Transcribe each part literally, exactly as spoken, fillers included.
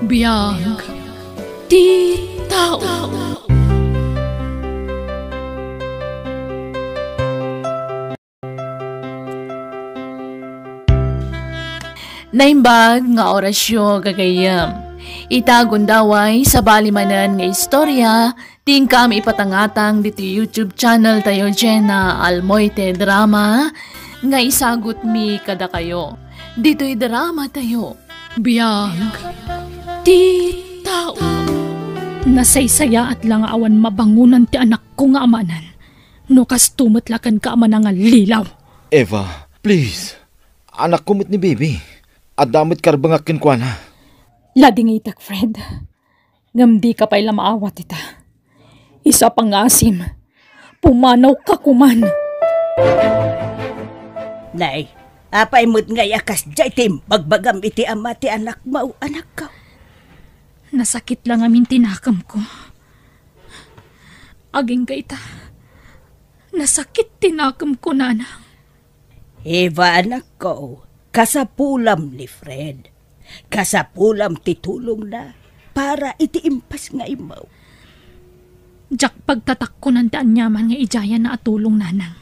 Biag ti tao. Naimbag nga orasyo, gagayyem. Ita gundaway, sabali manen nga istorya, ti inkam ipatangatang ditoy YouTube channel tayo, Jenna Almoite Drama, nga isagutmi kadakayo. Ditoy drama tayo. Biag ti tao. Nasaysayaat la nga awan mabangonan ti anakko nga amanan. No kasto met la kenka a manangallilaw. Eva, please. Anakko met ni Bibi. Adda met karbengak kenkuana. Ladingitek, Fred. Ngem dika pay la maawat ita. Isu a pangngasim. Pumanawka koman. Nay, apay met ngay a kasdiay ti imbagbagam iti ama ti anakmo, anakko? Nasakit la ngamin ti nakemko. Agingga ita. Nasakit ti nakemko, nanang. Eva, anakko, kasapulam ni Fred. Kasapulam ti tulongna para iti impas nga immaw. Diak pagtatakkonan ti aniaman nga idiayanna a tulong, nanang.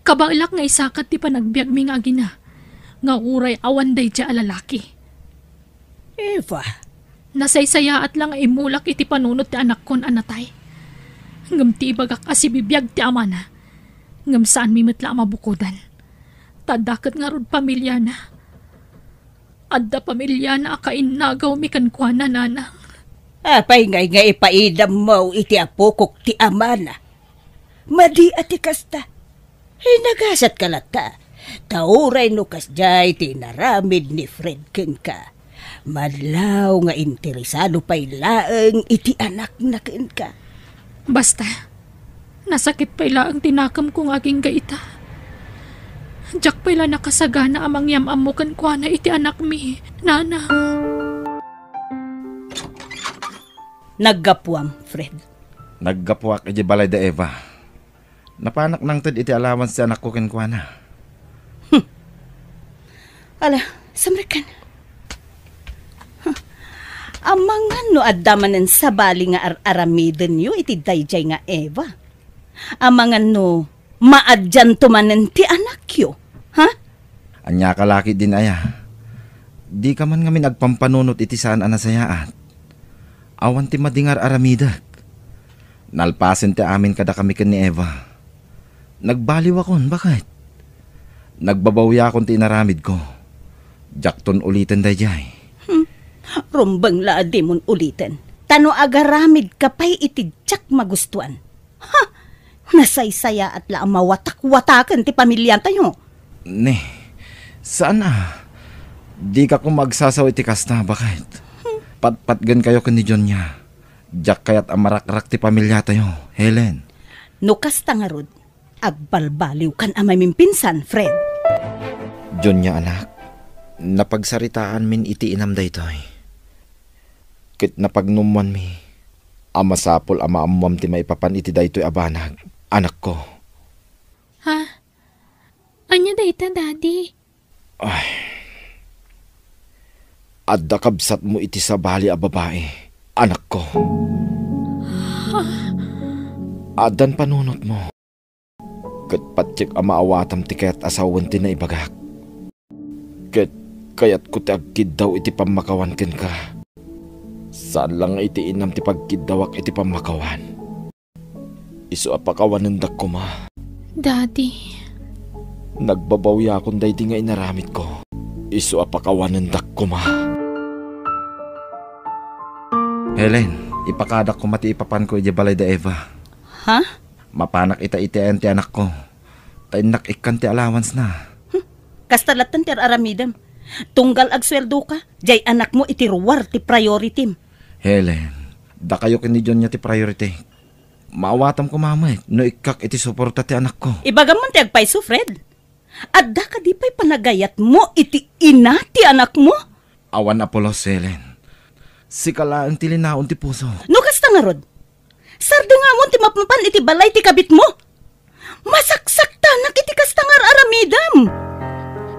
Kabaelak nga isakat ti panagbiagmi nga agina, nga uray awan daydiay a lalaki. Eva. Nasaysayaat la nga immulak iti panunot ti anakkon a natay. Ngem ti ibagak a sibibiag ti amana. Ngem saanmi met la a mabukodan. Ta adda ket ngarud pamiliana. Adda pamiliana a kainnagawmi kenkuana, nanang. Apay ngay nga ipaidammo iti apokok ti amana? Madi a ti kasta. Inagasatka latta. Ta uray no kasdiay ti inaramid ni Fred kenka, madlaw nga interesado pay laeng iti anakna kenka. Basta, nasakit pay laeng ti nakemko nga agingga ita. Diak pay la nakasagana a mangyam-ammo kenkuana iti anakmi, nanang. Naggapuam, Fred. Naggapuak idiay balay da Eva. Napanak nangted iti allowance ti anakko kenkuana. Hmm. Ala, samreken. Huh. Amangan no adda manen sabali nga ar-aramidenyo iti daydiay nga Eva. Amangan no maadianto manen ti anakyo. Ha? Ania ka laki din aya? Dika man ngamin agpampanunot iti saan a nasayaat. Awan ti madi nga ar-aramidek. Nalpasen ti amin kadakami ken ni Eva. Nagbaliwakon, baket. Nagbabawiakon ti inaramidko. Diakton uliten daydiay. Hmm. Rumbeng la a dimon uliten. Ta no agaramidka pay iti diak magustuan. Ha? Nasaysayaat la a mawatakwataken ti pamiliatayo. Ne, saan a. Dika koma agsasaw iti kasta, baket. Patpatgenkayo ken ni Jonia. Diak kayat a marakrak ti pamiliatayo, Helen. No kasta ngarud, agbalbaliwkan a mamimpinsan, Fred. Jonia, anak, napagsaritaanmin iti inam daytoy. Ket napagnummoanmi a masapul a maammoam ti maipapan iti daytoy a banag, anakko. Ha? Ania dayta, Daddy? Ay. Adda kabsatmo iti sabali a babai, anakko. Addan panunotmo. Ket patiek a maawatam ti kayat a sawen ti naibagak. Ket kayatko ti agkiddaw iti pammakawan kenka. Saan la nga iti inam ti pagkiddawak iti pammakawan. Isu a pakawanendak koma. Daddy. Nagbabawiakon daydi nga inaramidko. Isu a pakawanendak koma. Helen, ipakadak koma ti ipapanko idiay balay da Eva. Ha? Mapanak ita iti ayan ti anakko. Ta innak ikkan ti allowance na. Hmm. Kasta latten ti ar-aramidem. Tunggal agsueldoka, diay anakmo iti ruar ti priority-m. Helen, dakayo ken ni Jonia ti priority. Maawatam koma met no ikkak iti suporta ti anakko. Ibagam man ti agpayso, Fred. Adda kadi pay panagayatmo iti ina ti anakmo? Awan a pulos, Helen. Sika laeng ti linaon ti puso. No kasta ngarud, sardengamon ti mapmapan iti balay ti kabitmo. Masaksaktanak iti kasta nga ar-aramidem.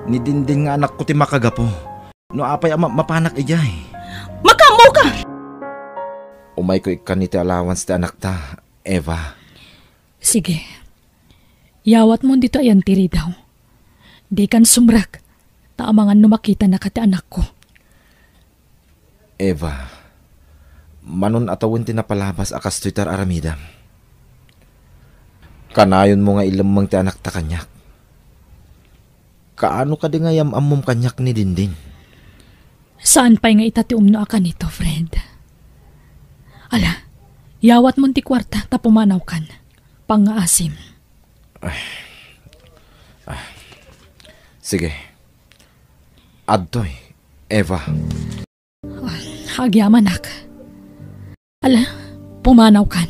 Ni Dindin nga anakko ti makagapu. No apay a ma-, mapanak idiay? Makaammoka! Umayko ikkan iti allowance ti anakta, Eva. Sige. Yawatmon ditoy a yantiridaw. Dikan sumrek, ta amangan no makitanaka ti anakko. Eva, manon a tawen ti napalabas a kastoy ti ar-aramidem. Kanayonmo nga ilemmeng ti anakta kaniak. Kaano kadi nga yam-ammom kaniak ni Dindin? Saan pay nga ita ti umno a kanito, Fred. Ala, yawatmon ti kuarta ta pumanawkan. Pangngaasim. Ah. Sige. Adtoy, Eva. Ah, agyamanak. Ala, pumanawkan.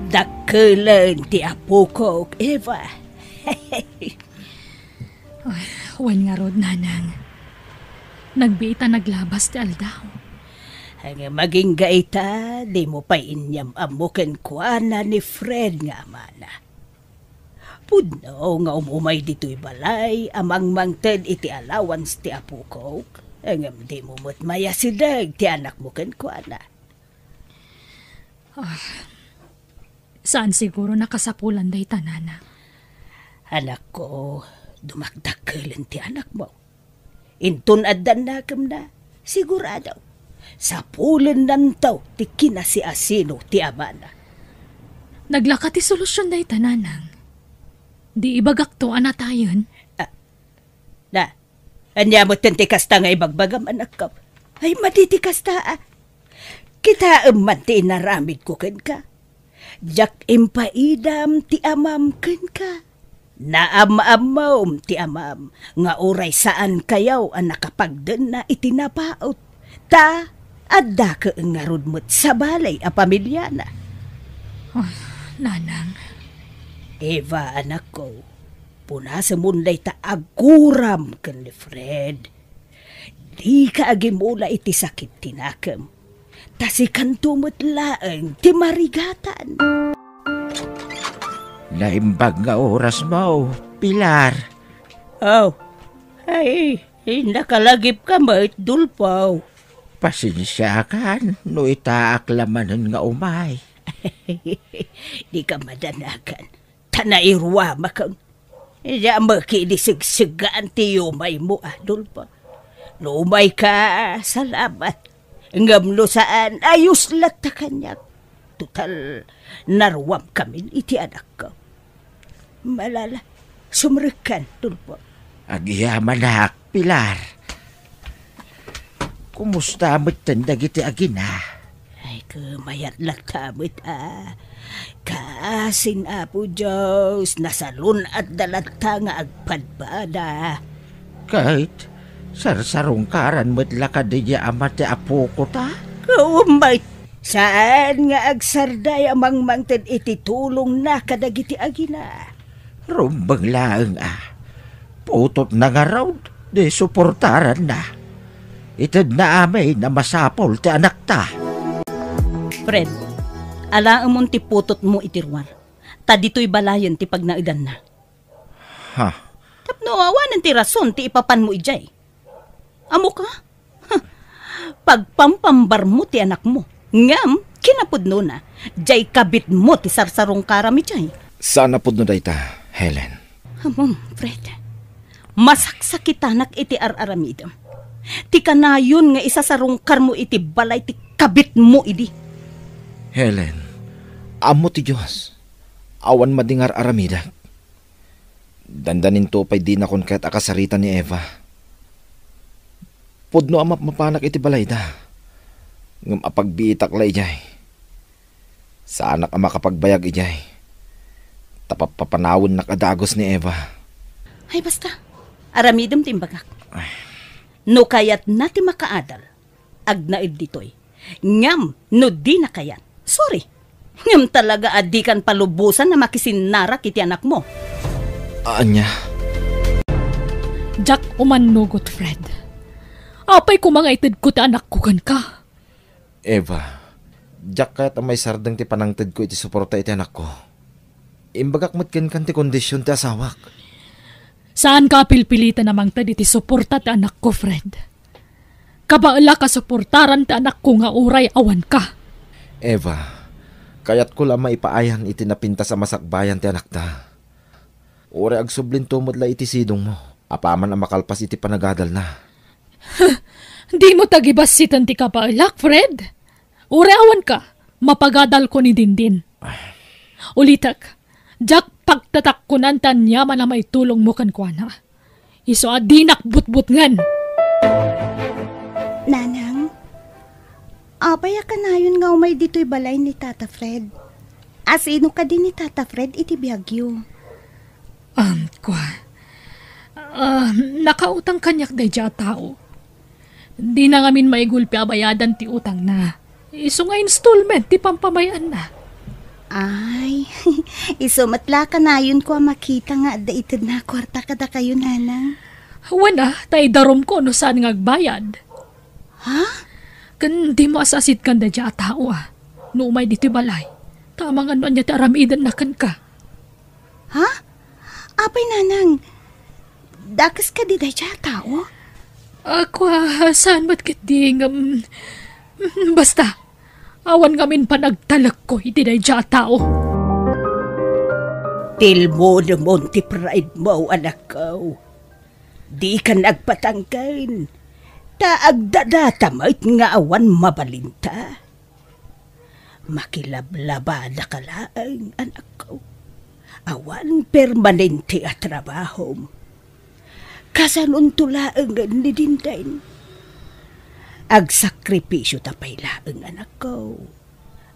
Dakkelen ti apokok, Eva. Ah, wen ngarud, Nanang. Nagbiit a naglabas ti aldaw. Ngem agingga ita, dimo pay inyam-ammo kenkuana ni Fred nga amana. Pudno nga um-umay ditoy balay a mangmangted iti allowance ti apokok, ngem dimo met mayasideg ti anakmo kenkuana. Ah, saan siguro nakasapulan dayta, Nana. Anakko, dumakdakkelen ti anakmo. Inton addan nakemna, sigurado, sapulennanto ti kinasiasino ti amana. Naglaka ti solusion dayta, Nanang. Di ibagakto a natayen. Ah, na, ania metten ti kasta nga ibagbagam, anakko? Ay, madi ti kasta, a. Kitaem man ti inaramidko kenka. Diak impaidam ti amam kenka. Naam-ammom ti amam nga uray saankayo a nakapagdenna iti napaut, ta adda ket ngarud met sabali a pamiliana. Ah, Nanang. Eva, anakko, punasemon dayta aguram ken ni Fred. Dika agimula iti sakit ti nakem, ta sikanto met laeng ti marigatan. Naimbag nga orasmo, Pilar. Oh, ay, nakalagipka met, Dolfo. Pasensiakan no itaak la manen nga umay. Dika madanagan. Ta nairuamakon. Diak met idi segsegaan ti yumaymo, Dolfo. No umayka, salamat. Ngem no saan, ayos latta kaniak. Total, naruamkamin iti anakko. Malala, sumrekkan, Dolfo. Agyamanak, Pilar. Kumusta metten dagiti agina? Ay, kumayat latta met, a. Kasin Apo Dios, nasalun-atda latta nga agpadpada. Ket sarsarungkaran met la kadi nga ama ti apokota? Umay, saan nga agsardaya a mangmangted iti tulongna kadagiti agina. Rumbeng laeng a. Putotna ngarud, di suportaranna. Itedna amin a masapul ti anakta. Fred, alaemon ti putotmo iti ruar, ta ditoy balayen ti pagnaedanna. Ha? Tapno awanen ti rason ti ipapanmo idiay. Ammoka? Huh. Pagpampambarmo ti anakmo. Ngem, kinapudnona, diay kabitmo ti sarsarungkaram idiay. Saan a pudno dayta, Helen. Ammom, Fred. Masaksakitanak iti ar-aramidem. Ti kanayon nga isasarungkarmo iti balay ti kabitmo idi. Helen, ammo ti Dios. Awan madi nga ar-aramidek. Dandaninto pay dinakon ket a kasarita ni Eva. Pudno a mapmapanak iti balayda, ngem apagbiitak la idiay. Saanak a makapagbayag idiay, ta pappapanawennak a dagus ni Eva. Ay, basta. Aramidem ti imbagak. Ay. No kayatna ti makaadal, agnaed ditoy. Ngem no dina kayat, sorry. Ngem talaga a dikan palubosan a makisinnarak iti anakmo. Ania? Diak umannugot, Fred. Apay koma nga itedko ti anakko kenka? Eva, diak kayat a maisardeng ti panangtedko iti suporta iti anakko. Imbagak met kenka ti kondision ti asawak. Saanka a pilpiliten a mangted iti suporta ti anakko, Fred. Kabaelak a suportaran ti anakko nga uray awanka. Eva, kayatko la maipaayan iti napintas a masakbayan ti anakta. Uray agsublinto met la iti sidongmo, apaman a makalpas iti panagadalna. Dimo tagibassiten ti kabaelak, Fred. Uray awanka, mapagadalko ni Dindin. Ulitek, diak pagtatakkonan ti aniaman a maitulongmo kenkuana. Isu a dinak butbutngen. Nanang, apay a kanayon nga umay ditoy balay ni Tata Fred? Asino kadi ni Tata Fred iti biagyo? Um, kua. Ah, nakautang kaniak daydiay a tao. Dina ngamin maigulpi a bayadan ti utangna. Isu nga installment ti pampamay-anna. Ay, isu met la kanayonko a makita nga adda itedna a kuarta kadakayo, Nanang. Wen a, ta idarumko no saan nga agbayad. Ha? Ken dimo as-asitkan daydiay a tao a, no umay ditoy balay, ta amangan no ania ti aramidenna kenka. Ha? Apay, Nanang, dakes kadi daydiay a tao? A, kua, saan met ketdi, ngem, basta, awan ngamin panagtalekko iti daydiay a tao. Tilmonemon ti pride mo, anakko. Dikan agpatangken, ta agdadata met nga awan mabalinta. Makilablabadaka laeng, anakko. Awan permanente a trabahom. Kasanonto laengen ni Dindin. Agsakripisio ta pay laeng, anakko.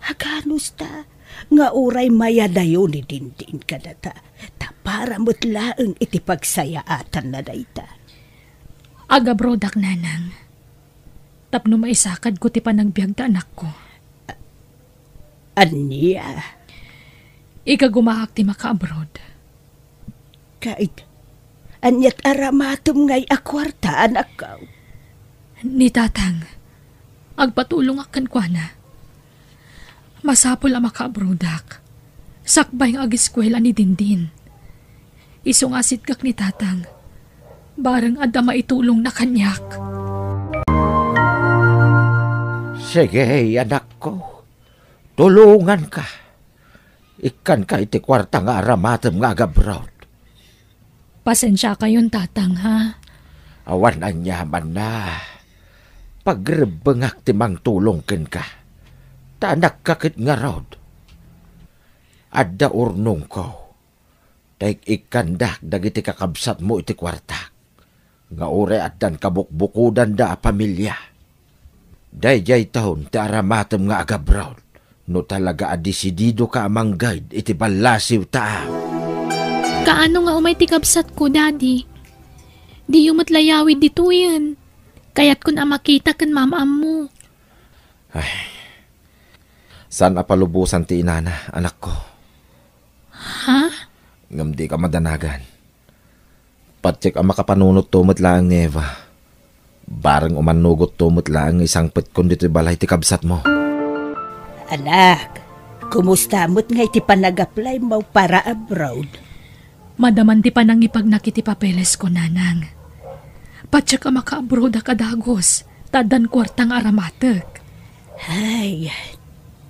Aganusta nga uray mayadayo ni Dindin kadata, ta para met laeng iti pagsayaatanna dayta. Agabrodak, Nanang. Tapno maisakadko ti panagbiag ti anakko. Ania? Ikagumaak ti makaabroad. Ket, aniat aramatem ngay a kuarta, anakko? Ni Tatang, agpatulongak kenkuana. Masapul a makaabroadak. Sakbay nga ageskuela ni Dindin. Isu nga asitkak ni Tatang. Bareng adda maitulongna kaniak. Sige, anakko. Tulonganka. Ikkanka iti kuarta nga aramatem nga agabroad. Pasensiakayon, Tatang, ha? Awan aniamanna. Pagrebbengak ti mangtulong kenka. Ta anakka ket ngarud. Adda urnongko. Ta ik-ikkandak dagiti kakabsatmo iti kuartak, nga uray addan kabukbukodanda a pamilia. Daydiay taon ti aramatem nga agabroad, no talaga a desididoka a mangged iti ballasiw ta. Kaano nga umay ti kabsatko, Daddy? Diyo met layawid ditoyen. Kayatkon a makita ken maam-ammo. Ay, saan a palubosan ti inana, anakko. Ha? Ngem dika madanagan. Patiek a makapanunotto met laeng ni Eva. Bareng umannugotto met laeng nga isangpetkon ditoy balay ti kabsatmo. Anak, kumusta met ngay ti panag-apply mo para abroad? Madaman ti panangipagnak iti papelesko, Nanang. Patiek a makaabroadak a dagus, ta addan kuarta nga aramatek. Ay,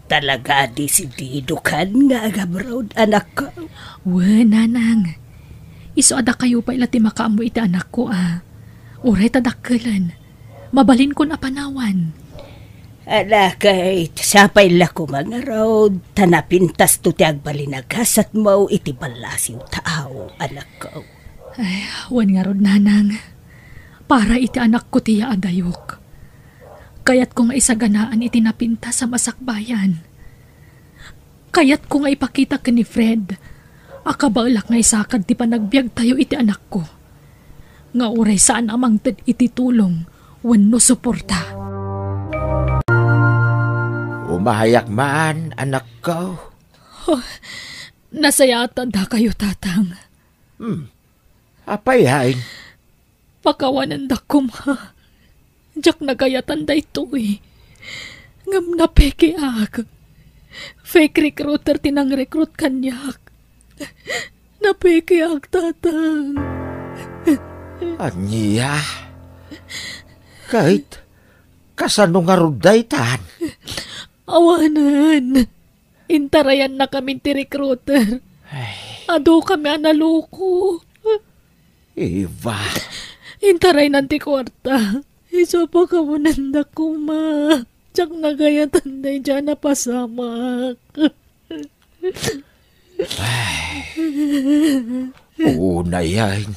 talaga a desididokan nga agabroad, anakko? Wen, Nanang. Isu a dakayo pay la ti makaammo iti anakko a, uray ta dakkelen, mabalinkon a panawan. Ala, ket sapay la koma ngarud, ta napintasto ti agbalin a gasatmo iti ballasiw taaw, anakko. Ay, wen ngarud, Nanang. Para iti anakko ti yaadayok. Kayatko nga isaganaan iti napintas a masakbayan. Kayatko nga ipakita ken ni Fred a kabaelak nga isakad ti panagbiagtayo iti anakko, nga uray saan a mangted iti tulong wenno suporta. Umayak man, anakko. Oh, nasayaat a dakayo, Tatang. Hmm. Apay hain? Pakawanendak koma. Diak nagayatan daytoy. Ngem napekeak. Fake recruiter ti nangrecruit kaniak. Napekeak, Tatang. Ania? Ket kasano ngarud daytan? Awanen. Intarayannakamin ti recruiter. Ay. Adukami a naloko. Eva. Intaraynan ti kuarta. Isu a pakawanendak koma. Diak nagayatan daydiay a napasamak. Ay. Unayen.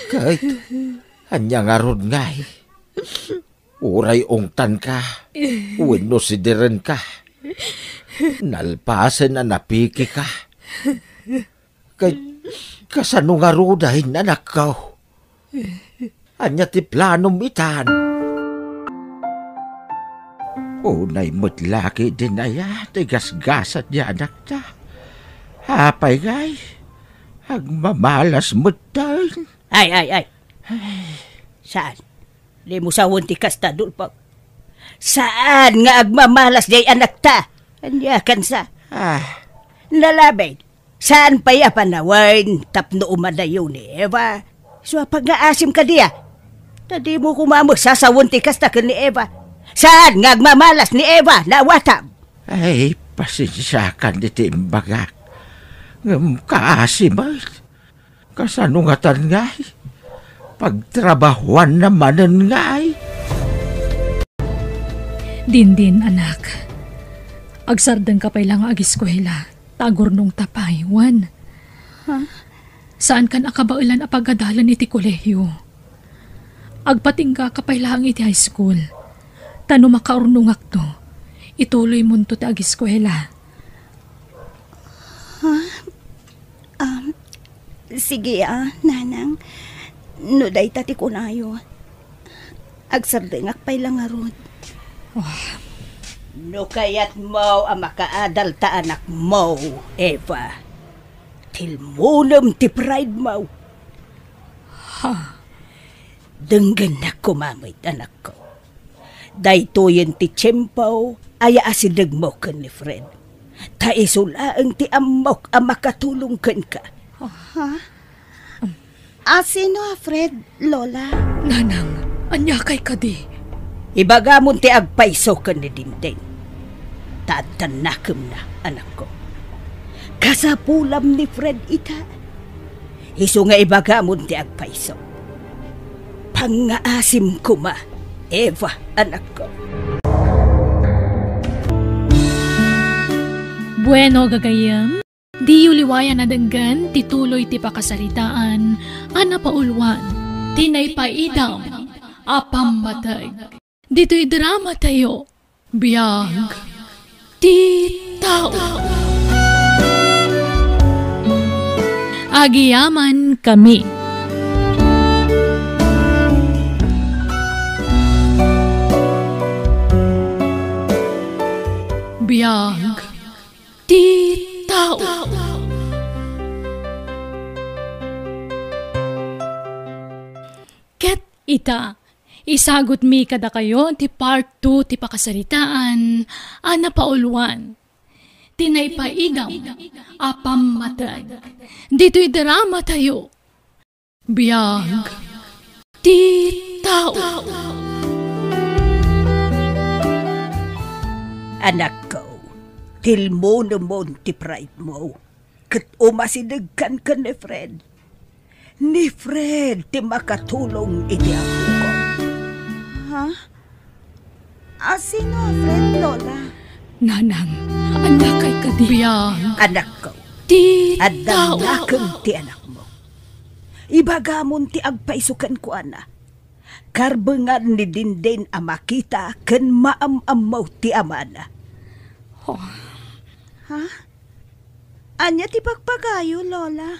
Ket, ania ngarud ngay? Uray ungtanka, wenno sidirenka. Nalpasen a napikika. Kay, kasano ngaruden, anakko? Ania ti planom itan? Unay met la ketdin aya ti gasgasat ti anakta. Apay ngay, agmamalas metten. Ay, ay, ay. Saan? Dimo sawen ti kasta, Dulpag. Saan nga agmamalas diay anakta? Ania kansa? Ah. Nalabed. Saan pay a panawen tapno umadayo ni Eva? Isu a pangngaasim kadi a. Ta dimo koma met sasawen ti kasta ken ni Eva. Saan nga agmamalas ni Eva, naawatam? Ay, pasensiakan iti imbagak. Ngem kaasi met. Kasano ngatan ngay? Pagtrabahuanna manen ngay? Dindin, anak. Agsardengka pay la nga agiskuela. Ta agurnongta pay, wen? Ha? Saankan a kabaelan a pagadalan iti kolehio. Agpatinggaka pay laeng iti high school. Ta no makaurnongakto, ituloymonto ti agiskuela. Ha? Um, sige, ah, Nanang. No dayta ti kunayo, agsardengak pay la ngarud. Ah. No kayatmo a makaadal ta anakmo, Eva, tilmonem ti pride mo. Ha? Denggennak koma met, anakko. Daytoyen ti tiempo a yaasidegmo ken ni Fred. Ta isu laeng ti ammok a makatulong kenka. Ha? Asino a Fred, Lola? Nanang, ania kay kadi? Ibagamon ti agpayso ken ni Dindin. Ta adda nakemna, anakko. Kasapulam ni Fred ita. Isu nga ibagamon ti agpayso. Pangngaasim koma, Eva, anakko. Bueno, gagayyem, diyo liwayan a denggen ti tuloy ti pakasaritaan a napauluan ti naipaidam a pammateg. Ditoy drama tayo, Biag ti Tao. Agyamankami. Biag ti Tao. Ket ita, isagutmi kadakayo ti part two ti pakasaritaan a napauluan ti naipaidam a pammateg. Ditoy drama tayo, Biag ti Tao. Anakko, tilmonemon ti pride mo, ket umasidegkan ken ni Fred. Ni Fred ti makatulong iti amokon. Ha? Asino a Fred, Lola? Nanang, ania kay kadi? Biag. Anakko, ti adda tao. Nakem ti anakmo. Ibagamon ti agpayso kenkuana. Karbengan ni Dindin a makita ken maam-ammo ti amana. Oh. Ha? Ania ti pagpagayo, Lola?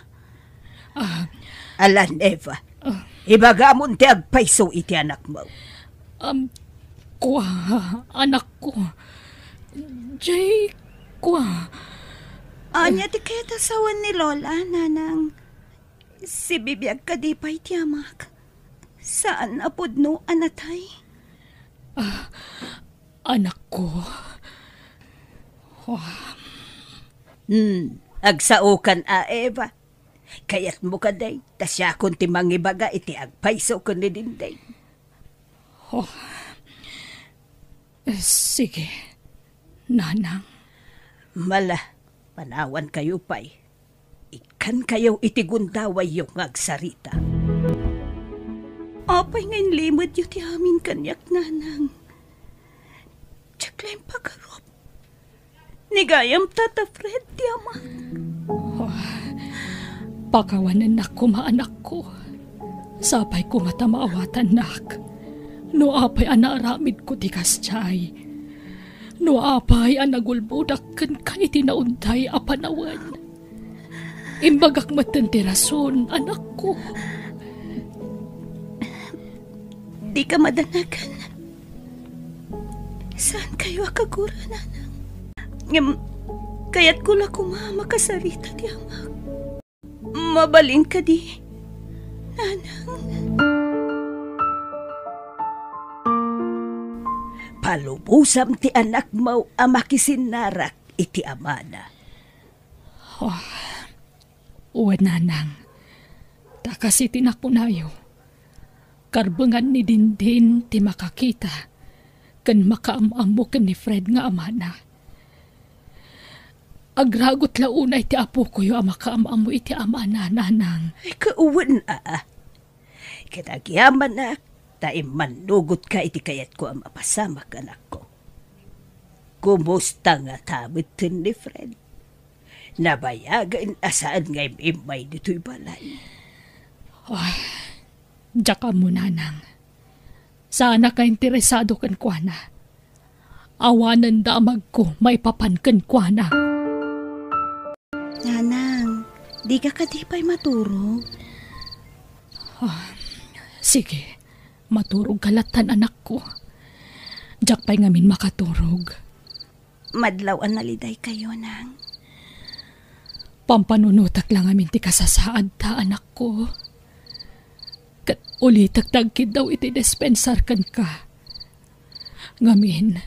Ah. Alan, Eva. Ah. Ibagamon ti agpayso iti anakmo. Um, kua, anakko. Jay, kua. Ania ti kayat a sawen ni Lola, Nanang? Sibibiag kadi pay ti amak? Saan a pudno a natay? Ah, anakko. Wah. Hmm, agsaokan a, Eva. Kayatmo kadi ta siakon ti mangibaga iti agpayso ken ni Dinding? Oh, sige, Nanang. Mala, panawankayo pay. Ikkankayo iti gundawayyo nga agsarita. Apay nga inlimedyo ti amin kaniak, Nanang? Diak la impagarup. Ni gayam, Tata Fred, ti amak. Oh, pakawanennak koma, anakko. Sapay koma ta maawatannak no apay a naaramidko ti kasdiay. No apay a nagulbodak kenka iti naunday a panawen. Imbagak metten ti rason, anakko. Dika madanagan. Saankayo a kagura, Nanang. Ngem, kayatko la koma a makasarita ti amak. Mabalin kadi, Nanang? Palubosam ti anakmo a makisinnarak iti amana. Oh, wen, Nanang. Ta kas iti nakunayo, karbengan ni Dinding ti makakita ken makaam-ammo ken ni Fred nga amana. Agragut la unay ti apokoyo a makaam-ammo iti amana, Nanang. Ay, kawen a. Ket agyamanak ta immannugotka iti kayatko a mapasamak, anakko. Kumusta ngata metten ni Fred? Nabayagen a saan nga im-immay ditoy balay. Ah, diak ammo, Nanang. Saanak a interesado kenkuana. Awanen damagko maipapan kenkuana. Nanang, dika kadi pay maturog? Ah, sige, maturogka lattan, anakko. Diak pay ngamin makaturog. Madlaw a nalidaykayo, Nang. Pampanunotek la ngamin ti kasasaadta, anakko. Ket ulitek ti agkiddaw iti dispensar kenka. Ngamin,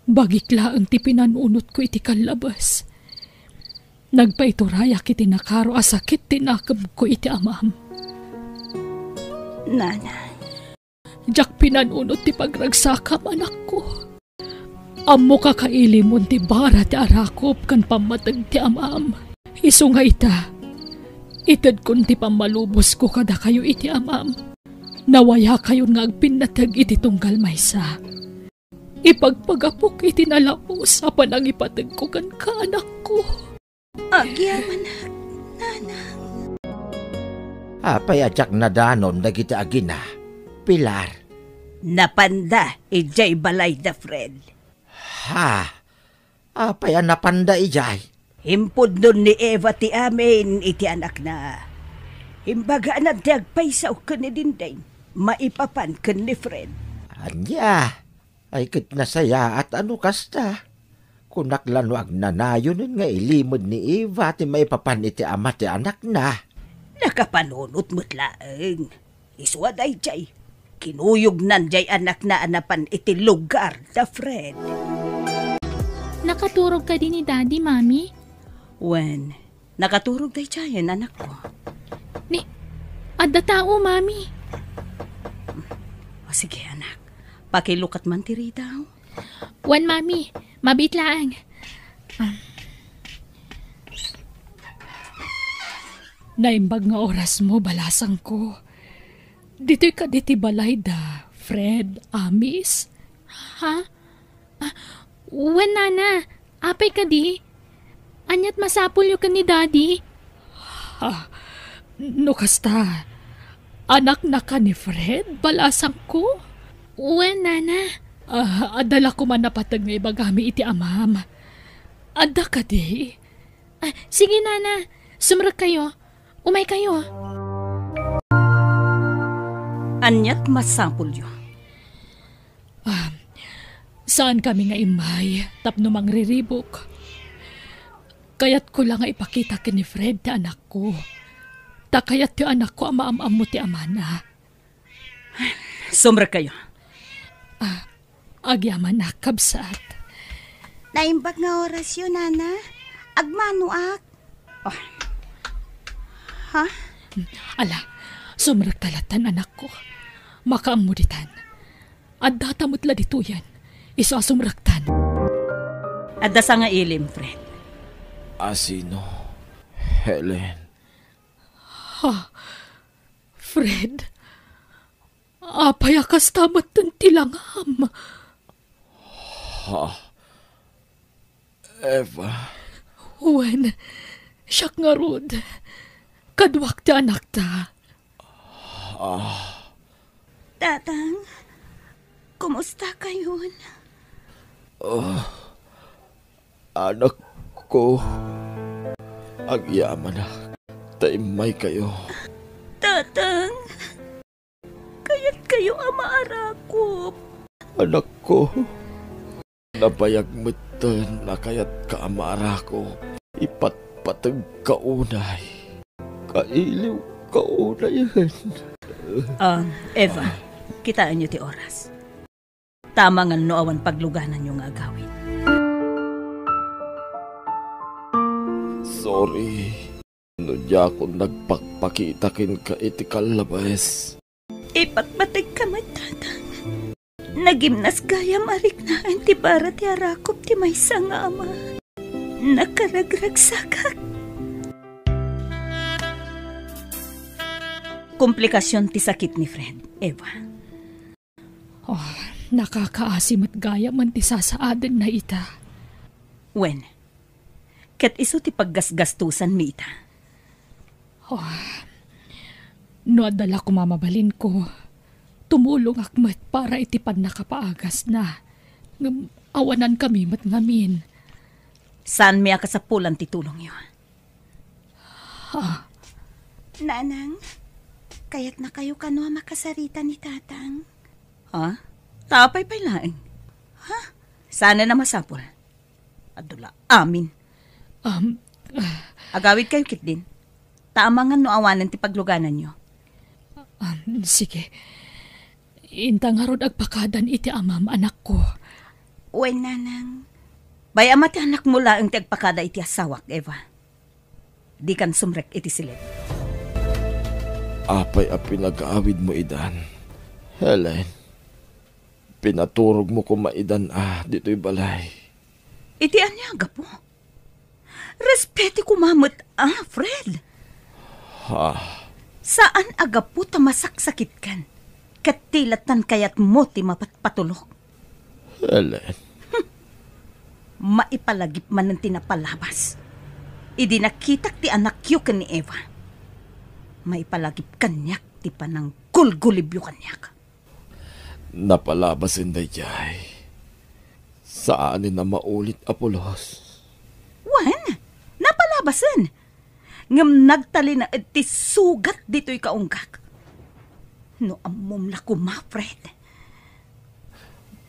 bagik laeng ti pinanunotko iti kallabes. Nagpaiturayak iti nakaro a sakit ti nakemko iti amam. Nanang. Diak pinanunot ti pagragsakam, anakko. Ammoka kailimon ti bara ti arakop ken pammateg ti amam. Isu nga ita, itedkon ti pammalubosko kadakayo iti amam. Nawayakayon nga agpinnateg iti tunggal maysa. Ipagpagapok iti nalaus a panangipategko kenka, anakko. Agyamanak, Nanang. Apay a diak nadanon dagiti agina, Pilar? Napanda idiay balayda, Fred. Ha? Apay a napanda idiay? Impudnon ni Eva ti amin iti anakna. Imbaganan ti agpayso ken ni Dinding maipapan ken ni Fred. Ania? Ay, ket nasayaat a no kasta. Kunak la no agnanayonen nga ilimed ni Eva ti maipapan iti ama ti anakna. Nakapanunot met laeng. Isu a daydiay, kinuyognan diay anakna a napan iti lugarda, Fred. Nakaturog kadi ni Daddy, Mami? Wen, nakaturog daydiayen, anakko. Ni, adda tao, Mami. O, sige, anak. Pakilukat man ti ridaw. Wen, Mami, mabiit laeng. Ah. Naimbag nga orasmo, balasangko. Ditoy kadi ti balayda Fred Amis? Ha? Ah, wen, Nana. Apay kadi? Aniat masapulyo ken ni Daddy? Ah, no kasta, anaknaka ni Fred, balasangko? Wen, Nana. Ah, adda la koma napateg nga ibagami iti amam. Adda kadi? Ah, sige, Nana. Sumrekkayo. Umaykayo. Aniat masapulyo? Ah, saankami nga immay tapno mangriribuk. Kayatko la nga ipakita ken ni Fred ti anakko. Ta kayat ti anakko a maam-ammo ti amana. Sumrekkayo. Ah, agyamanak, kabsat. Naimbag nga orasyo, Nana. Agmanoak. Ah. Ha? Ala, sumrekta lattan, anakko. Makaammo ditan. Addata met la ditoyen. Isu a sumrektan. Adda sangailim, Fred. Asino? Helen. Ha? Fred? Apay a kasta metten ti langam? Ha? Eva? Wen, siak ngarud. Kaduak ti anakta. Ah. Tatang, kumusta kayon? Ah, anakko, agyamanak ta immaykayo. Tatang, kayatkayo a maarakop. Anakko, nabayag metten a kayatka a maarakop. Ipatpategka unay. Kailiwka unayen. Ah, Eva, kitaenyo ti oras. Tama nga no awan paglugananyo nga agawid. Sorry. No diakon nagpakpakita kenka iti kallabes. Ipatpategka met, Tatang. Nagimnas gayam a riknaen ti bara ti arakop ti maysa nga ama. Nakaragragsakak. Komplikasion ti sakit ni Fred, Eva. Oh, nakakaasi met gayam ti sasaadenna ita. Wen, ket isu ti paggasgastosanmi ita. Oh, no adda la koma mabalinko, tumulongak met para iti pannakapaagasna. Ngem awanankami met ngamin. Saanmi a kasapulan ti tulongyo. Ah. Nanang, kayatnakayo kano a makasarita ni Tatang? Ha? Ta apay pay laeng? Ha? Saanen a masapul? Adu la amin. Um, ah. Agawidkayo ketdin. Ta amangan no awanen ti paglugananyo. Um, sige. Inta ngarud agpakadan iti amam, anakko. Wen, Nanang. Bay-am a ti anakmo laeng ti agpakada iti asawak, Eva. Dikan sumrek iti siled. Apay a pinagawidmo idan, Helen? Pinaturogmo koma idan a ditoy balay. Iti ania a gapu? Respeti koma met a, Fred. Ha? Saan a gapu ta masaksakitkan, ket ti lattan kayatmo ti mapatpatulok. Helen. Hm. Maipalagip manen ti napalabas. Idi nakitak ti anakyo ken ni Eva, maipalagip kaniak ti pananggulgulibyo kaniak. Napalabasen daydiay. Saanen a maulit a pulos. Wen, napalabasen. Ngem nagtalinaed ti sugat ditoy kaunggak. No ammom la koma, Fred.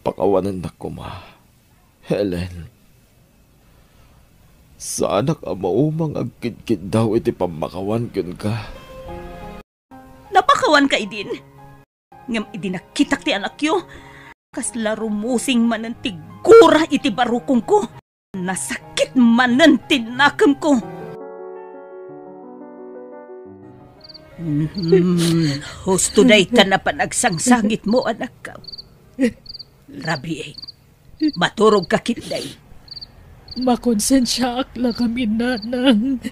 Pakawanennak koma, Helen. Saanak a maumang agkidkiddaw iti pammakawan kenka. Napakawanka idin. Ngem idi nakitak ti anakyo, kasla rumusing manen ti gura iti barukongko. Nasakit manen ti nakemko. Mhm. Husto dayta a panagsangsangitmo, anakko. Rabiin. Maturogka ketdi. Makonsensiaak la ngamin, nanang.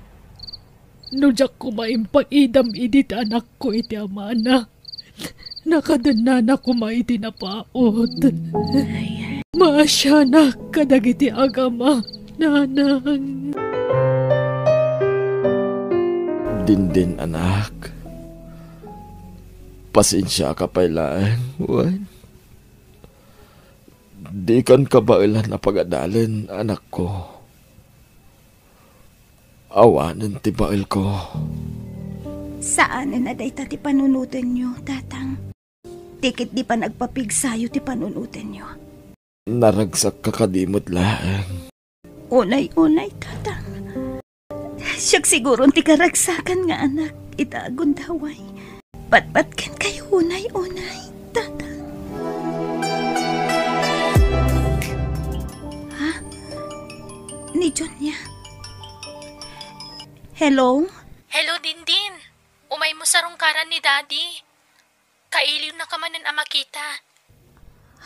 No diak koma impaidam idi ti anakko iti amana, nakadennana koma iti napaut. Maasianak kadagiti agama, nanang. Dindin, anak. Pasensiaka pay laeng, wen. Dikan kabaelan a pagadalen, anakko. Awanen ti baelko. Saanen a dayta ti panunotenyo, Tatang. Ti ketdi panagpapigsayo ti panunotenyo. Naragsakka kadi met laeng. Unay-unay, Tatang. Siak siguron ti karagsakan nga anak ita a gundaway. Patpat kenkayo unay-unay, Tatang. Ha? Ni Junia? Hello? Hello, Dindin. Ay mo sarungkaran ni Daddy. Kailiwnaka manen a makita.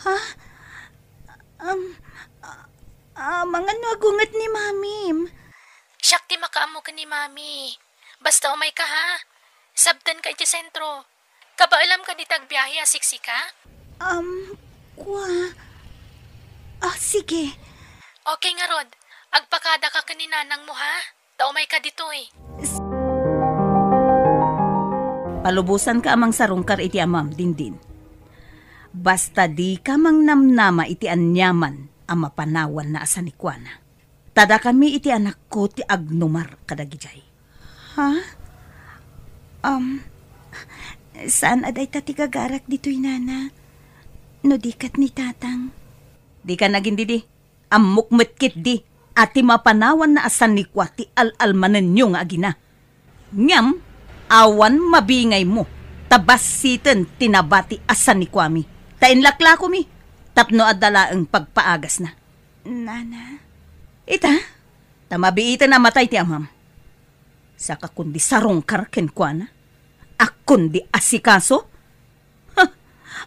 Ha? Um, a-, amangan no agunget ni Mamim. Siak ti makaammo ken ni Mami. Basta umayka, ha? Sabtenka iti sentro. Kabaelam ken iti agbiahe a siksika? Um, kua. Ah, sige. Okay ngarud, agpakadaka ken ni nanangmo, ha? Ta umayka ditoy. Palubosanka a mangsarungkar iti amam, Dindin. Basta dika mangnamnama iti aniaman a mapanawanna a sanikuana. Ta dakami iti anakko ti agnumar kadagijay. Ha? Um, saan a dayta ti gagarak ditoy, Nana? No di ket ni Tatang? Dika nagindidi. Ammok met ketdi a ti mapanawanna a sanikua ti al-almanenyo nga agina. Ngem, awan mabingaymo, ta bassiten ti nabati a sanikuami, ta inlaklakomi tapno adda laeng pagpaagasna. Nana? Ita, ta mabiiten a matay ti amam. Saka kundi sarungkar kenkuana, a kundi asikaso. Ha,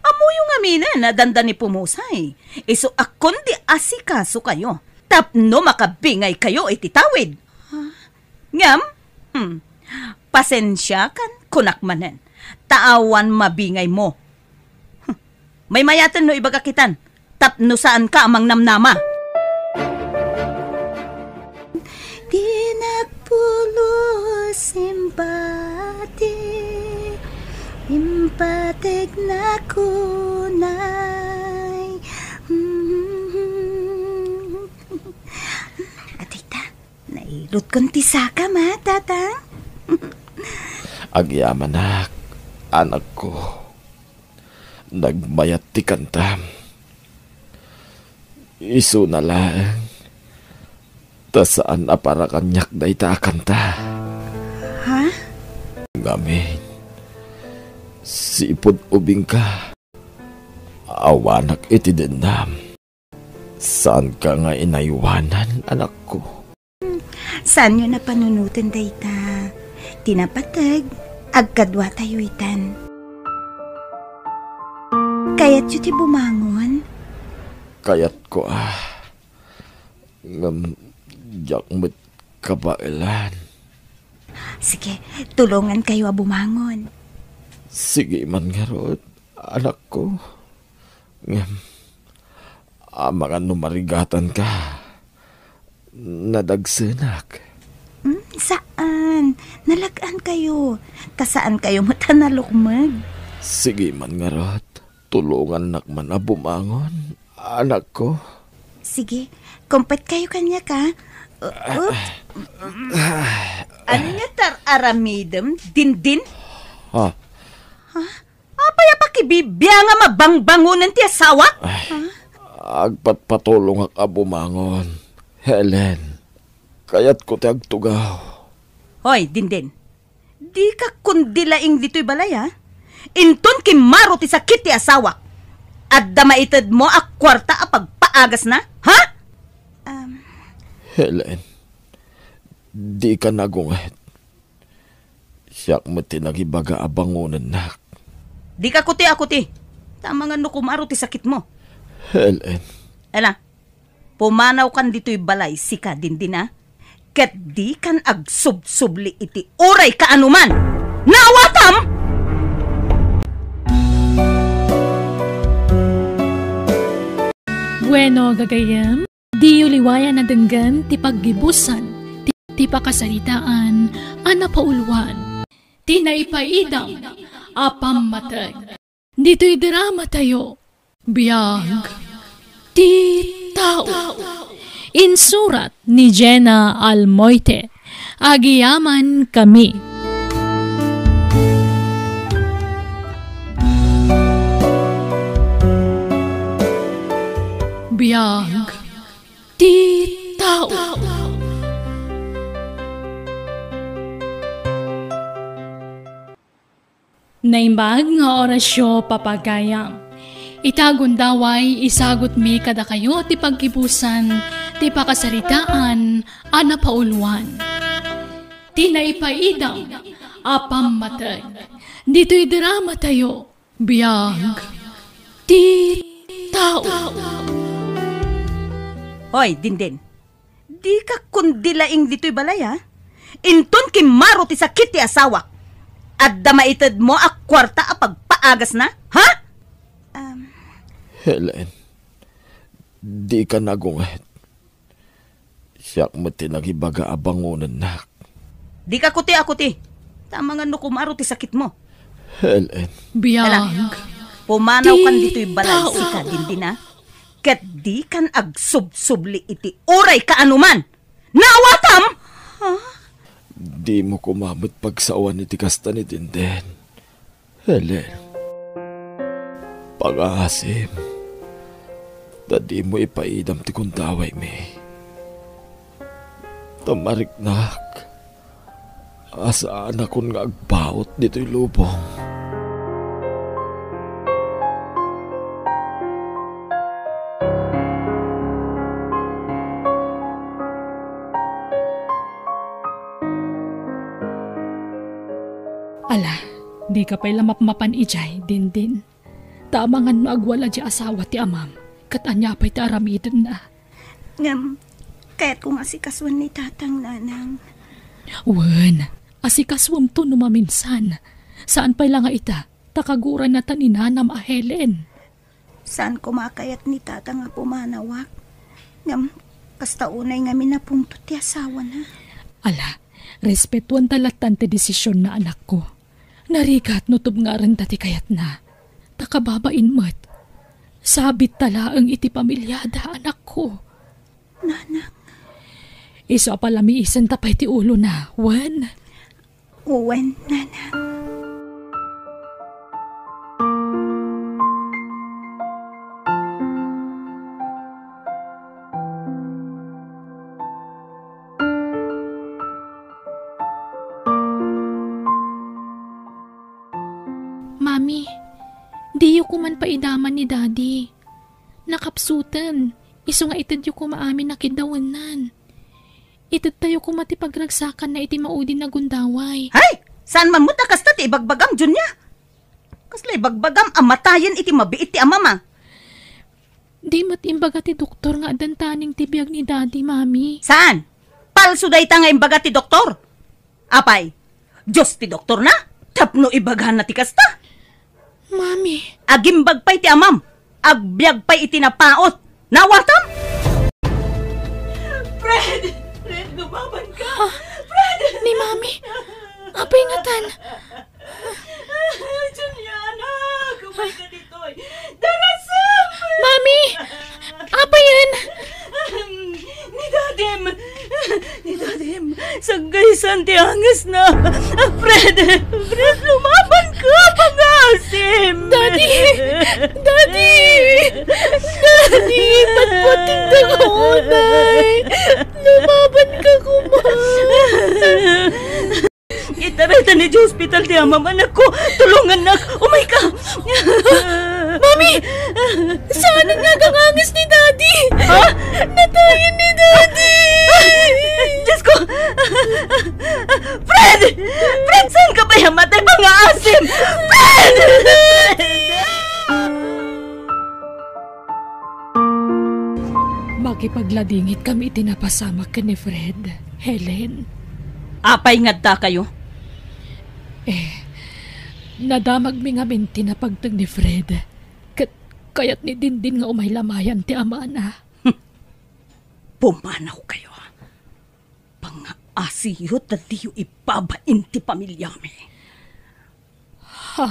ammoyo ngamin a dandani pumusay. Isu a kundi asikasokayo tapno makabingaykayo iti tawid. Ha? Ngem, hmm, pasensiakan, kunak manen, ta awan mabingaymo. Hmm, maymayaten no ibagak itan, tapno saanka a mangnamnama. Dinak pulos impati, impategnak unay. Adayta, nailutkon ti sakam, a, Tatang. Agyamanak, anakko. Nagmayat ti kantam. Isuna laeng, ta saan a para kaniak dayta a kanta. Ha? Ngamin, sipud ubingka, awanak iti dennam. Saanka nga inaywanan, anakko. Saanyo a panunoten dayta. Ti napateg, agkaduatayo itan. Kayatyo ti bumangon? Kayatko, a. Ngem diak met kabaelan. Sige, tulongankayo a bumangon. Sige man ngarud, anakko. Ngem, amangan no marigatanka, nadagsenak. Hmm, saan. Nalag-ankayo. Ta saankayo met a nalukmeg. Sige man ngarud, tulongannak man a bumangon, anakko. Sige, kumpetkayo kaniak, a. Uh, oops. Ania ti ar-aramidem, Dindin? Ha? Ha? Apay a pakibibiangam a bangbangonen ti asawak? Ay, agpatpatulongak a bumangon, Helen. Kayatko ti agtugaw. Hoy, Dindin. Dika kundi laing ditoy balay, a. Inton kimmaro ti sakit ti asawak, adda maitedmo a kuarta a pagpaagasna, ha? Um. Helen, dika nagunget. Siak met ti nagibaga a bangonennak. Dika kuti a kuti. Ta amangan no kumaro ti sakitmo. Helen. Ela, pumanawkan ditoy balay, sika, Dindin, a. Ket dikan agsubsubli iti uray kaanoman. Naawatam? Bueno, gagayyem, diyo liwayan a denggen ti paggibusan ti, ti pakasaritaan a napauluan ti naipaidam a pammateg. Ditoy dramatayo, Biag ti Tao. Insurat ni Jenna Almoite. Agyamankami. Biag ti Tao. Naimbag nga orasyo, papagayam. Ita gundaway, isagutmi kadakayo ti paggibusan ti pakasaritaan a napauluan ti naipaidam a pammateg. Ditoy dramatayo, Biag ti Tao. Hoy, Dindin. Dika kundi laing ditoy balay, ha? Inton kimmaro ti sakit ti asawak, adda maitedmo a kuarta a pagpaagasna, ha? Um. Helen, dika nagunget. Siak met ti nangibaga a bangonennak. Dika kuti a kuti. Ta amangan no kumaro ti sakitmo. Helen. Biag. Ala, pumanaw kan ditoy balay, sika, Dindin, a. Ket dikan agsubsubli iti uray kaanoman. Naawatam? Ha? Dimo koma met pagsawan iti kasta ni Dindin. Helen, pangaasim, ta dimo ipaidam ti gundawaymi. Ta mariknak a saanakon nga agpaut ditoy lubong. Ala, dika pay la mapmapan idiay, Dindin. Ta amangan no agwala diay asawa ti amam, ket ania pay ti aramidenna? Ngem, kayatko nga asikasuen ni tatang, nanang. Wen, asikasuemto no maminsan. Saan pay la nga ita, ta kagurayna ta ni nanam a Helen. Saan koma a kayat ni tatang a pumanawak. Ngem, kasta unay ngamin a pungtot ti asawana. Ala, respetuenta lattan ti desisionna, anakko. Narigat no tubngarenta ti kayatna. Ta kababain met. Sabitta laeng iti pamiliada, anakko. Nanang. Isu a palamiisenta pay ti ulona, wen? Wen, nanang. Mami, diyo koman paidaman ni Daddy. Nakapsuten, isu nga itedyo koma amin a kiddawennan. Itedtayo koma ti pagragsakanna iti maudin a gundaway. Hay! Saan man met a kasta ti ibagbagam, Junia? Kasla ibagbagam a matayen iti mabiit ti amam a? Di met imbaga ti doktor nga addan taneng ti biag ni Daddy, Mami. Saan? Palso dayta nga imbaga ti doktor. Apay, Dios ti doktorna? Tapno ibagana ti kasta? Mami. Agimbag pay ti amam. Agbiag pay iti napaut. Nawatam? Fred! Fred, lumaban ka! Ah, Fred! Ni Mami? Apay ngatan? Juliana, kumay ka ditoy. Darasem! Mami! Apay yen? Ni Dadim! Ni Dadim! Saggaysan ti angesna! Fred! Fred, lumaban ka! Pangaasim! Daddy! Daddy! Daddy! Patpatingda ka unay! Lumaban ka koma! Itarayta idiay ospital ti amam, anakko. Tulongannak. Umay ka. Mami! Saan nga aganganges ni Daddy? Ha? Natayen ni Daddy! Diyos ko! Fred! Fred, saan ka pay a matay? Pangaasim! Fred! Makipagladingit kami iti napasamak ken ni Fred, Helen. Apay nga addakayo? Eh, nadamagmi ngamin ti napagteng ni Fred. Ket kayat ni Dindin nga umay lamayan ti amana. Pumanawkayo. Pangaasiyo ta diyo ibabain ti pamiliami. Ha?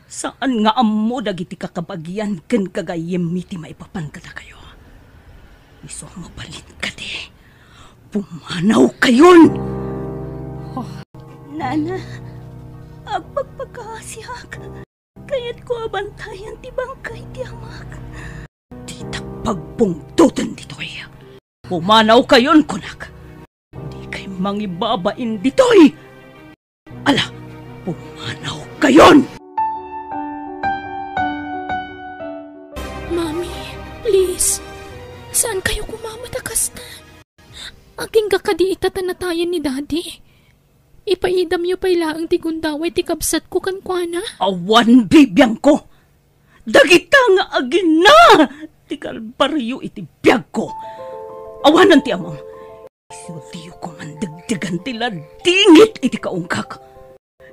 Saan nga ammo dagiti kakabagian ken gagayyemmi ti maipapan kadakayo. Isu a mabalin kadi, pumanawkayon! Nana, agpagpakaasiak. Kayatko a bantayan ti bangkay ti amak. Ditak pagbungtoten ditoy. Pumanawkayon, kunak. Dikay mangibabain ditoy. Ala, pumanawkayon! Mami, please. Saan kayo kumamit a kasta? Agingga kadi ita ta natayen ni Daddy. Ipaidamyo pay laeng ti gundaway ti kabsatko kenkuana. Awan bibiangko. Dagita nga agina ti kalbario iti biagko. Awanen ti amam. Isu diyo koma degdegan ti ladingit iti kaungkak.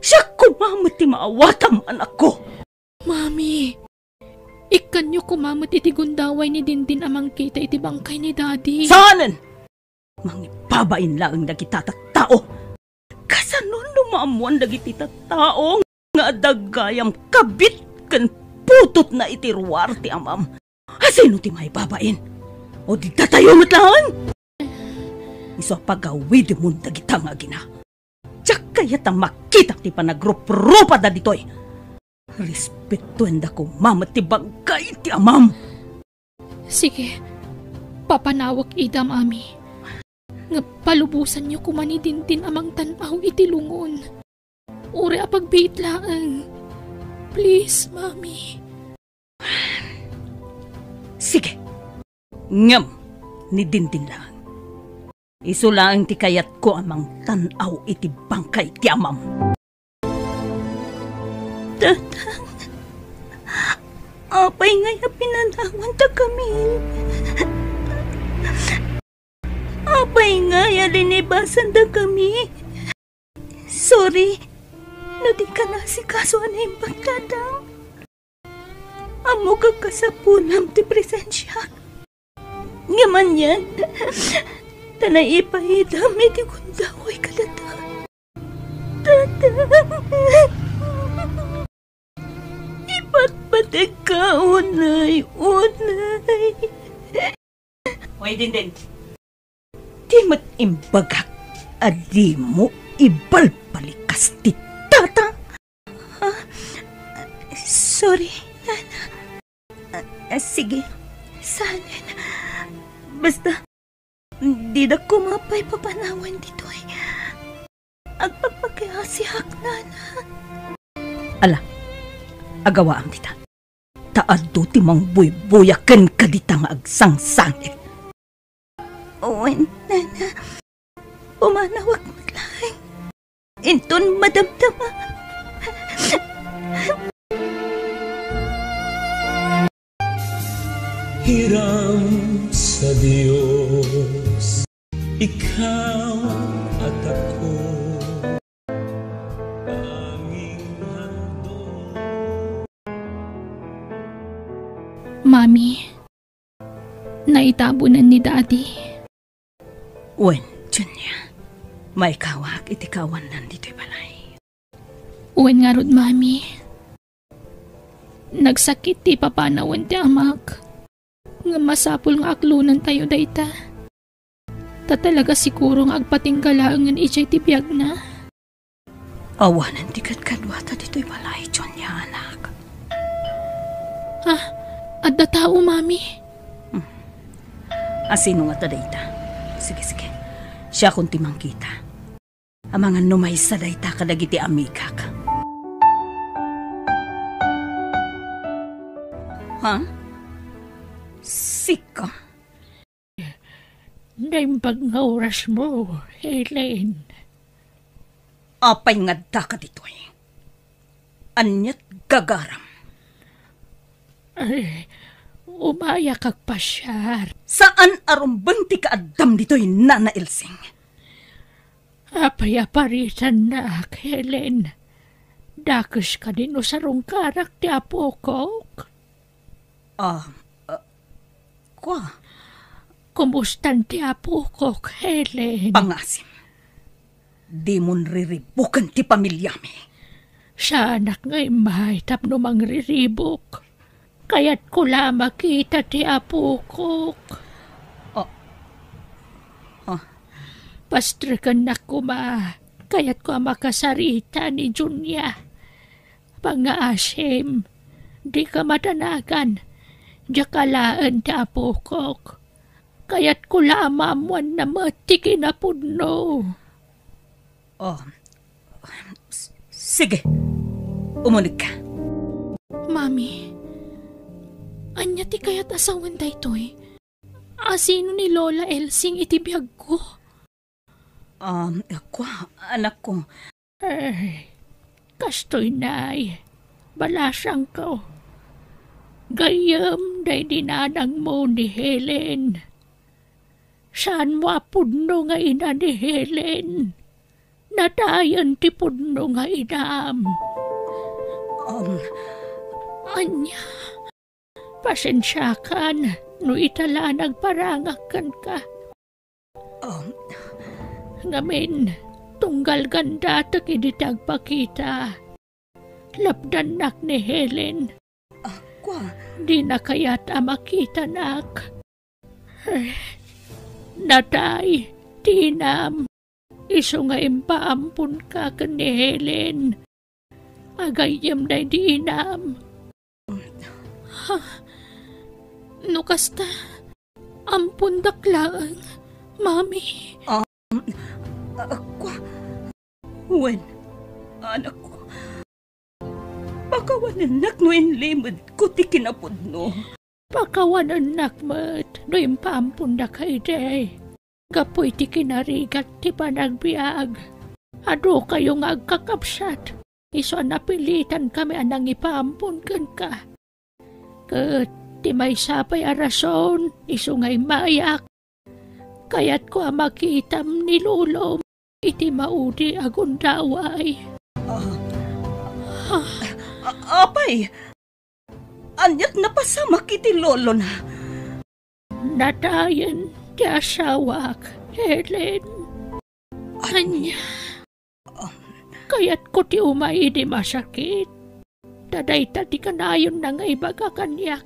Siak koma met ti maawatam, anakko. Mami, ikkanyo koma met iti gundaway ni Dindin a mangkita iti bangkay ni Daddy. Saanen! Mangibabain laeng dagita tattao. Kasano no maammoan dagiti tattao nga adda gayam kabit ken putotna iti ruar ti amam? Asino ti maibabain? O di datayo met laeng? Isu a pagawidemon dagita nga agina. Diak kayat a makitak ti panagruprupada ditoy. Respetuenda koma met ti bangkay ti amam. Sige, papanawek ida, Mami. Ngem palubosanyo koma ni Dindin a mangtan-aw iti lungon. Uray a pagbiit laeng. Please, Mami. Sige. Ngem, ni Dindin laeng. Isu laeng ti kayatko a mangtan-aw iti bangkay ti amam. Tatang, apay ngay a pinanawan ta kami? Apay ngay a linibasan ta kami? Sorry, no di ka naasikaso a naimbag, Tatang. Ammok a kasapulam ti presensiak. Ngem anian, ta naipaidam iti gundaway kadata. Tatang, ipatpategka unay, unay. Oy, Dindin. Di met imbagak a dimo ibalbalikas ti tatang? Ah, sorry, Nana. Ah, ah, sige, saanen. Basta, dida koma pay papanawen ditoy. Agpakpakiasiak, Nana. Ala, agawaam dita. Ta adu ti mangbuybuya kenka dita nga agsangsangit. Wen, Nana. Pumanawek met laeng. Inton madamdama. Hiram sa Dios, ikaw at ako, tanging handog. Mami, naitabunan ni Daddy. Wen, Junia, maikawak iti kaawandan ditoy balay. Wen ngarud, Mami. Nagsakit ti ipapanawen ti amak. Ngem masapul nga aklonentayo dayta. Ta talaga siguro nga agpatingga laengen idiay ti biagna. Awanen ti kadkaduata ditoy balay, Junia, anak. Ah, adda tao, Mami. Hmm. Asino ngata dayta? Sige, sige. Siakon ti mangkita. Amangan no maysa dayta kadagiti amigak. Ha? Sika? Naimbag nga orasmo, Helen. Apay nga addaka ditoy? Aniat gagaram? Ay, umayak agpasiar. Saan a rumbeng ti kaaddam ditoy, Nana Elsing? Apay a paritannak, Helen? Dakes kadi no sarungkarak ti apokok? Ah, ah, kua? Kumustan ti apokok, Helen? Pangasim. Dimon riribuken ti pamiliami. Saanak nga immay tapno mangriribuk. Kayatko la a makita ti apokok. Ah. Ah. Pastrekennak koma. Kayatko a makasarita ni Junia. Pangngaasim, dika madanagan. Diak alaen ti apokok. Kayatko la a maammoanna met ti kinapudno. Oh, s-, sige. Umunegka. Mami, ania ti kayat a sawen daytoy? Asino ni Lola Elsing iti biagko? Um, kua, anakko. Ay, kastoy nay, balasangko. Gayyem daydi nanangmo ni Helen. Saanmo a pudno nga ina ni Helen. Natayen ti pudno nga inam. Um, Ania, pasensiakan no ita la nagparangak kenka. Um, Ngamin, tunggal gandatek idi ti agpakita. Lapdannak ni Helen. Ah, kua? Dina kayat a makitanak. Eh, natay ti inam. Isu nga impaamponka ken ni Helen. Agayyem daydi inam. Ha? No kasta, ampondak laeng, Mami. Ah, ah, kua? Wen, anakko. Pakawanennak no inlimedko ti kinapudno. Pakawanennak met no impaampondak idi. Gapu iti kinarigat ti panagbiag, adukayo nga agkakabsat, isu a napilitankami a nangipaampon kenka. Ket ti maysa pay a rason, isu nga immayak, kayatko a makitam ni lolom iti maudi a gundaway. Ah, ah, apay, aniat napasamak iti lolona? Natayen ti asawak, Helen. Ania? Kayatko ti umay idi masakit. Ta dayta ti kanayonna nga ibaga kaniak.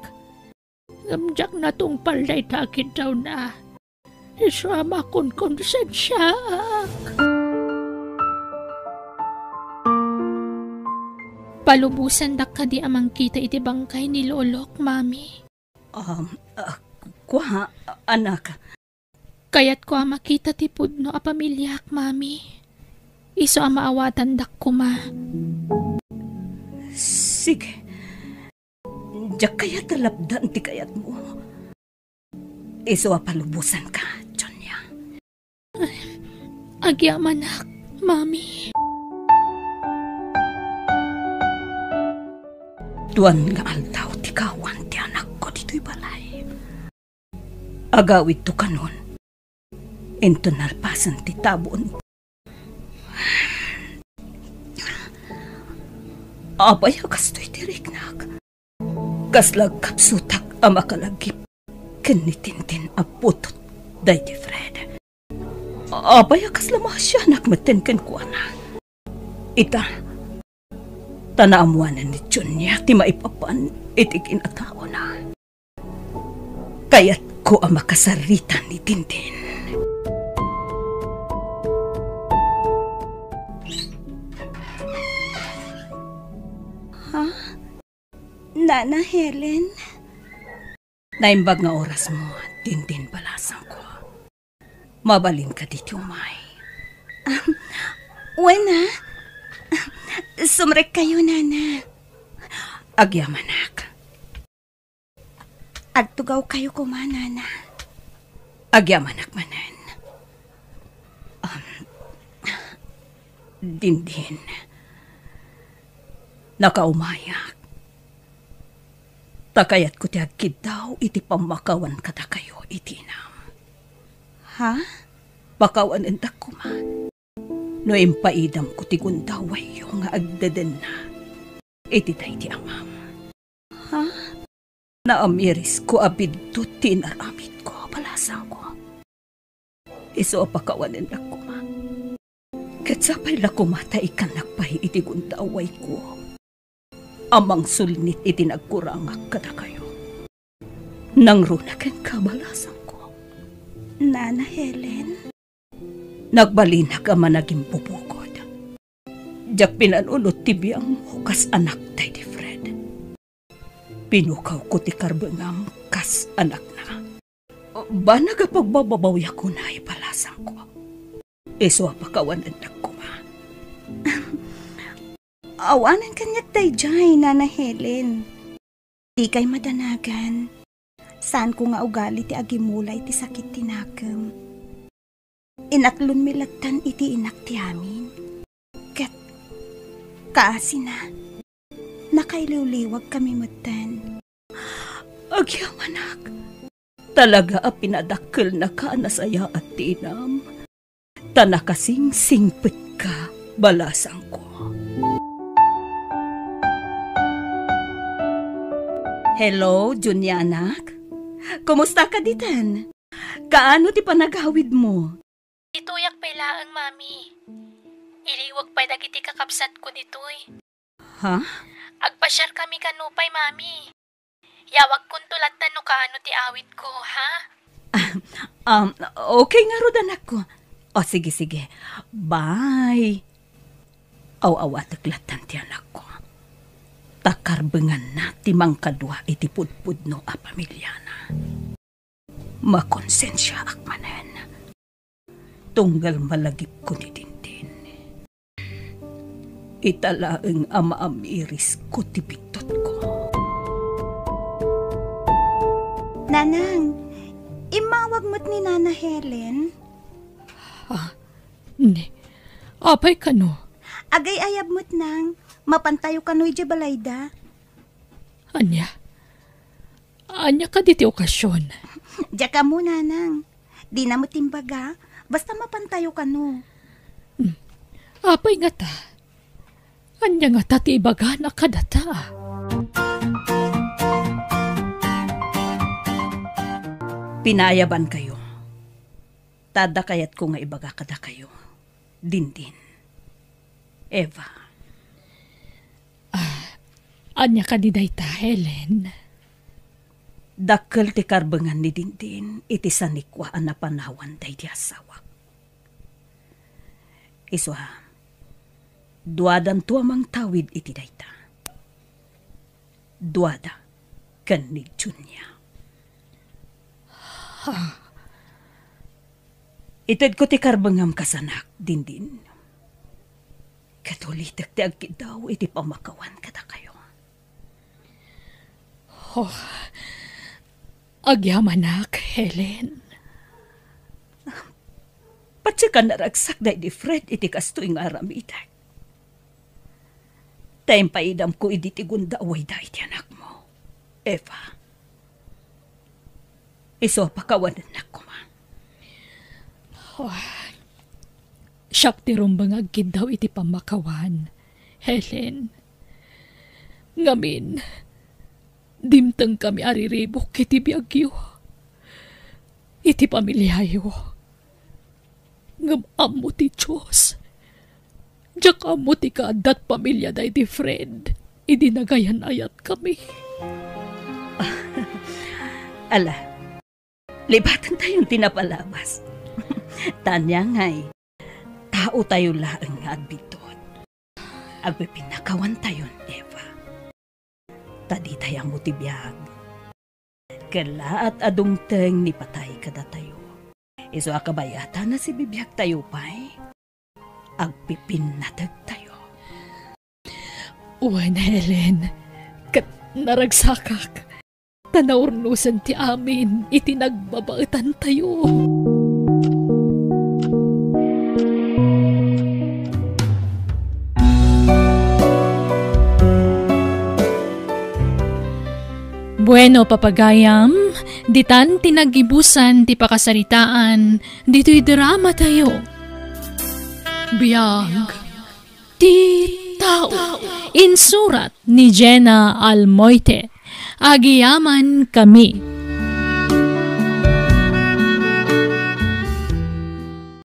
Ngem diak natungpal dayta a kiddawna. Isu a makonkonsensiaak. Palubosandak kadi a mangkita iti bangkay ni lolok, Mami? Um, ah, kua, anak. Kayatko a makita ti pudno a pamiliak, Mami. Isu a maawatandak koma. Sige. Diak kayat a lapdan ti kayatmo. Isu a palubosanka, Junia. Agyamanak, Mami. Duan nga aldaw ti kawan ti anakko ditoy balay. Agawidto kanon. Inton nalpasen ti tabon. Apay a kastoy ti riknak? Kasla agkapsutak a makalagip ken ni Tintin a putot daydi Fred. Apay a kasla maasianak metten kenkuana? Ita, ta naammoanen ni Junia ti maipapan iti kinataona. Kayatko a makasarita ni Tintin. Ha? Nana Helen? Naimbag nga orasmo, Tintin, balasangko. Mabalin kadi ti umay? Wen a. Sumrekkayo, Nana. Agyamanak. Agtugawkayo koma, Nana. Agyamanak manen. Um, Dindin. Nakaumayak. Ta kayatko ti agkiddaw iti pammakawan kadakayo iti inam. Ha? Pakawanendak koma no impaidamko ti gundawayyo nga agdedenna iti daydi amam. Ha? Naamirisko a biddut ti inaramidko, balasangko. Isu a pakawanennak koma. Ket sapay la koma ta ikkannak pay iti gundawayko a mangsulnit iti nagkurangak kadakayo. Nangruna kenka, balasangko. Nana Helen? Nagbalinak a managimbubukod. Diak pinanunot ti biangmo kas anak daydi Fred. Pinukawko ti karbengam kas anakna. Banag a pagbababawiak unay, balasangko. Isu a pakawanennak koma. Awanen kaniak daydiay, Nana Helen. Dikay madanagan. Saanko nga ugali ti agimula iti sakit ti nakem. Inaklonmi latten iti inak ti amin. Ket kaasina, nakailiwliwagkami metten. Agyamanak, talaga a pinadakkelnaka a nasayaat ti inam, ta nakasingsingpetka, balasangko. Hello, Junia anak. Kumustaka diten? Kaano ti panagawidmo? Ditoyak pay laeng, Mami. Iliwek pay dagiti kakabsatko ditoy. Ha? Agpasiarkami kano pay, Mami. Yawagkonto latta no kaano ti awitko, ha? Ah, um, okay ngarud, anakko. O, sige, sige. Bye. Aw-awatek lattan ti anakko. Ta karbenganna ti mangkadua iti pudpudno a pamiliana. Makonsensiaak manen. Tunggal malagipko ni Dindin. Ita laeng a maamirisko ti bittotko. Nanang, immawag met ni Nana Helen. Ah, ni, apay kano? Agay-ayab met, Nang. Mapantayo kano idiay balayda. Ania? Ania kadi ti okasion? Diak ammo, Nanang. Dina met imbaga. Basta mapantayo kano. Hmm. Apay ngata? Ania ngata ti ibagana kadata? Pinaayabankayo. Ta adda kayatko nga ibaga kadakayo, Dindin, Eva. Ah, ania kadi dayta, Helen? Dakkel ti karbengan ni Dindin iti sanikua a napanawan daydi asawak. Isu a, duadanto a mangtawid iti dayta. Duada ken ni Junia. Ha? Itedko ti karbengam kasanak, Dindin. Ket ulitek ti agkiddaw iti pammakawan kadakayo. Oh, agyamanak, Helen. Patiekan a naragsak daydi Fred iti kastoy nga aramidek. Ta impaidamko idi ti gundawayda iti anakmo, Eva. Isu a pakawanennak koma. Oh, siak ti rumbeng nga agkiddaw iti pammakawan, Helen. Ngamin, dimtengkami a riribuk iti biagyo, iti pamiliayo. Ngem ammo ti Dios. Diak ammo ti kaaddat pamiliada iti Fred idi nagayan-ayatkami. Ala, libatentayon ti napalabas. Ta ania ngay, taotayo laeng nga agbiddut. Agpipinnakawantayon, Eva. Ta ditay ammo ti biag. Kellaat a dumteng ni patay kadatayo. Isu a kabayatan a sibibiagtayo pay, agpipinnategtayo. Wen, Helen, ket naragsakak, ta naurnosen ti amin iti nagbabaetantayo. Bueno, papagayam, ditan ti naggibusan ti pakasaritaan ditoy dramatayo. Biag ti tao. Insurat ni Jenna Almoite. Agyamankami.